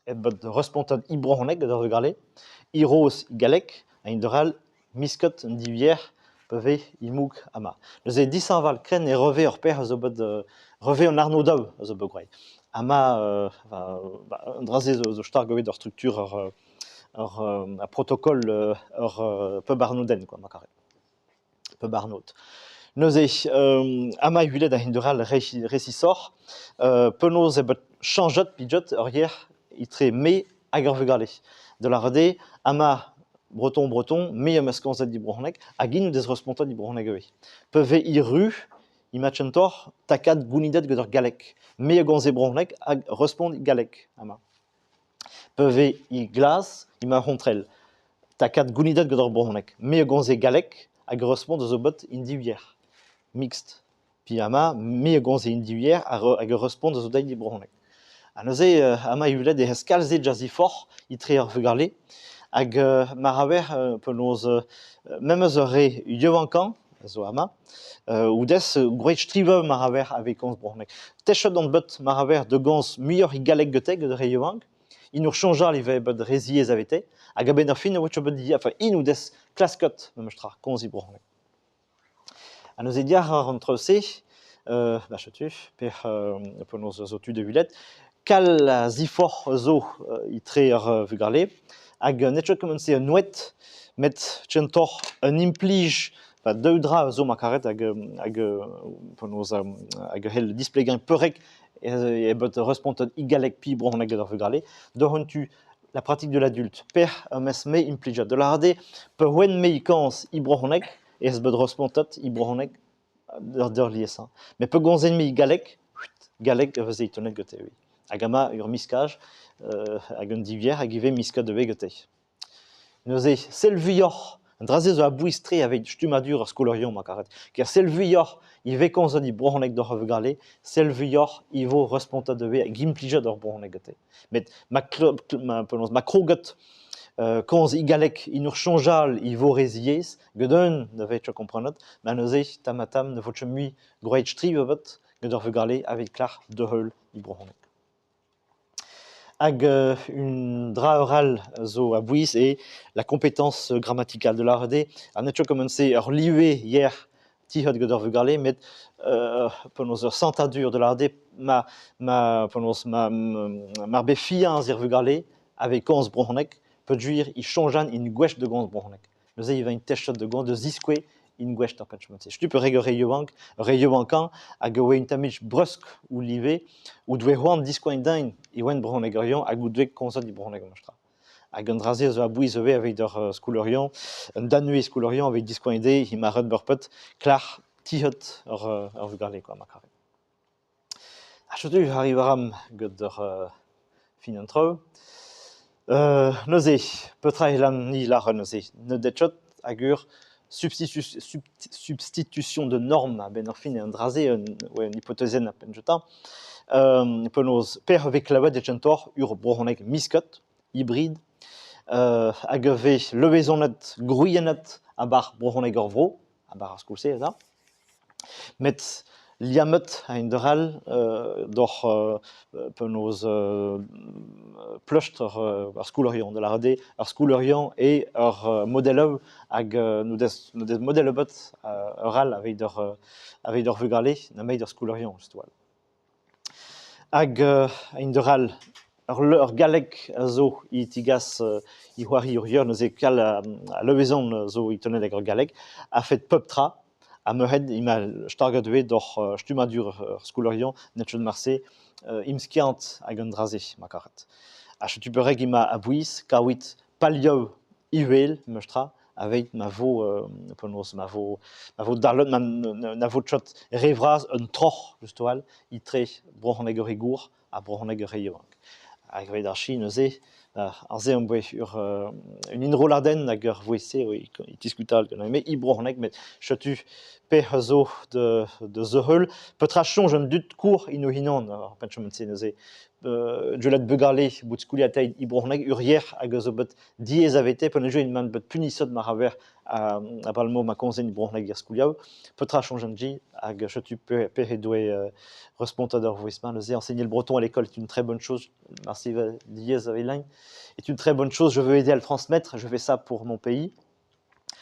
Bet respontet e brezhoneg d'ar vugale, e roz e galleg, ha a-hend-all misket an div yer pa vez e moug amañ. Neuze dishañval krenn e revez ur pec'h a zo bet revez an arnodoù a zo bet graet. Amañ an dra-se zo stark evit ur struktur ur ur protokol ur pub arnodenn quoi ma karet. Pub arnod. Neuze amañ e welet a-hend-all resisoc'h penaos eo bet chañjet plijet ur yer etre me hag ar vugale. Da lâret eo amañ breton breton, me am eus komzet e brezhoneg hag int o deus respontet e brezhoneg ivez. Pa vez erru emañ kentoc'h takad gounidet gant ar galleg. Me a gomz e brezhoneg hag respont e galleg amañ. Pa vez e glas emañ ar c'hontrel. Takad gounidet gant ar brezhoneg. Me a gomze galleg hag respont a zo bet en div yer. Mixte. Puis amañ, me a gomze en div yer hag ur respont a zo deuet e brezhoneg. Ha neuze, amañ e welet e kalz a ziforc'h etre ar vugale hag mar a ver penaos memes ur re yaouankañ a zo amañ, o dez gwraet strivañ mar a ver aveit komz brezhoneg. Techet on bet mar a ver da gomz muioc'h e galleg gete get ar re yaouank, int ur soñjal e vez bet re ziaes avete, hag a-benn ar fin e oa bet enfin int o dez klasket memes tra komz e brezhoneg. Ha neuze diàr an traoù-se, ba setu, per penaos zo tu da welet, kal a ziforc'h zo etre ar vugale, hag n'eo ket kement-se un oed, met kentoc'h un implij, ba daou dra zo ma karet hag hag penaos hag a c'hell displegañ peurrek eo bet respontet e galleg pi brezhoneg gant ar vugale. Doc'h un tu, la pratique de l'adulte. Per am eus me implijet. Da lâret eo, pa oan me e kañs e brezhoneg, ez bet respontet e brezhoneg d'ur liesañ. Met pa gomzen me e galleg, galleg a veze itonet gante ivez. Hag amañ ur miskaj hag un divier hag ivez miskad ivez gante. Neuze, sell vuioc'h, an dra-se zo a-bouez-tre aveit stummadur ar skolaerion ma karet. Ker sell vuioc'h e vez komzet e brezhoneg doc'h ar vugale, sell vuioc'h e vo respontet ivez hag implijet ar brezhoneg gante. Met ma, ma, penaos, ma kroget komz e galleg en ur soñjal e vo re ziaes, get un ne vez ket komprenet, ma neuze tamm-ha-tamm ne vo ket mui gwraet striv ebet gant ar vugale aveit klac'h da heul e brezhoneg. Hag un dra all zo a-bouez eo la compétence grammaticale de lâret eo ha n'eo ket kement-se ur live yer tizhet gant ar vugale met penaos ur santadur da lâret eo ma ma penaos ma mar bez fiañs er vugale aveit komz brezhoneg peogwir e soñjan int gouest da gomz brezhoneg. Neuze e vint techet da gomz da ziskouez int gouest ar penn-se. Setu perak ur re yaouank, ur re yaouankañ hag e oa un tammig brusk o live, o doe c'hoant diskoañ din e oant brezhonegerion hag o doe komzet e brezhoneg memestra. Hag an dra-se a zo a-bouez ivez aveit ur skolaerion, un danvez skolaerion aveit diskoañ dezhe he maret berped klac'h tizhet ur ur vugale quoi ma karet. Ha setu arriv a ran gant ur fin an traoù. Neuze, petra e c'hellan-ni lâret neuze? Ne ded ket hag ur substitution de norme a-benn ar fin eo an dra-se un un hipotezenn a-benn gentañ. Penaos pelec'h e vez klevet e kentoc'h ur brezhoneg misket, hybrid, hag a vez levezonet, gwriennet a-barzh brezhoneg ur vro, a-barzh ar skol-se ez a. Met liammet a-hend-arall doc'h penaos pleustr ar skolaerion, da lâret eo ar skolaerion eo ur modeloù hag n'o deus n'o deus model ebet ur all aveit ur aveit ur vugale nemet ur skolaerion just a-walc'h. Hag a-hend-arall ur galleg a zo e tigas e c'hoari ur yer neuze kal a levezon zo e tonet ag ur galleg a-fet pep tra ha neuze emañ staget ivez doc'h stummadur ar skolaerion n'eo ket marse emskiant ag an dra-se ma karet. Ha setu perak emañ a-bouez kaouit palioù uhel memes tra aveit ma vo penaos ma vo ma vo darlot ma na vo ket re vras un troc'h just a-walc'h etre brezhoneg ur re gour ha brezhoneg ur re yaouank. Hag evit ar Chi neuze, aze am boa ur un enrolladenn hag ur voe-se e tiskutal ganin-me e brezhoneg met setu pezh a zo da da zeheul. Petra soñj an dud kour en o unan ar penn-se neuze. Gwelet bugale bout skoliataet e brezhoneg ur yer hag a zo bet diaes avete pa ne joint bet punisset mar a ver Abalamour ma komzen e brezhoneg er skolioù, petra soñjan-ji hag setu pere doe respontet ar vouezh-mañ. Neuze, enseigner le breton à l'école est une très bonne chose. Merci Diez Avelain. Est une très bonne chose. Je veux aider à le transmettre. Je fais ça pour mon pays.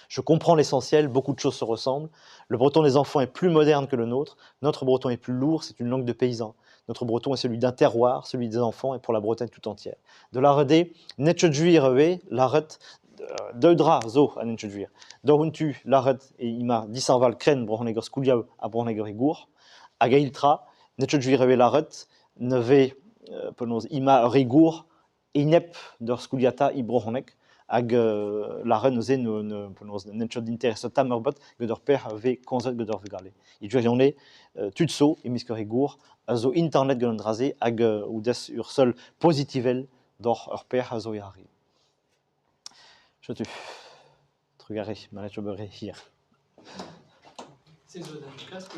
Je comprends l'essentiel, beaucoup de choses se ressemblent. Le breton des enfants est plus moderne que le nôtre. Notre breton est plus lourd, c'est une langue de paysan. Notre breton est celui d'un terroir, celui des enfants et pour la Bretagne tout entière. De la redé, netchedjuir eo, laret, daou dra zo an netchedjuir. Doc'h un tu, laret e ima dishañval krenn brezhoneg ur skoliaou ha brezhoneg ur gour. Hag eil tra, netchedjuir eo laret ne vez penaos ima ur gour enep d'ur skoliata e brezhoneg hag lâret neuze ne penaos n'en ket intereset tamm ur bot get ur pec'h a vez komzet get ur vugale. E gwirionez, tud zo e-mesk ur re gour a zo internet gant an dra-se hag o dez ur seul pozitivel doc'h ur pec'h a zo e arri. Setu, trugarez, ma ret ober re hir. Se zo d'un klask.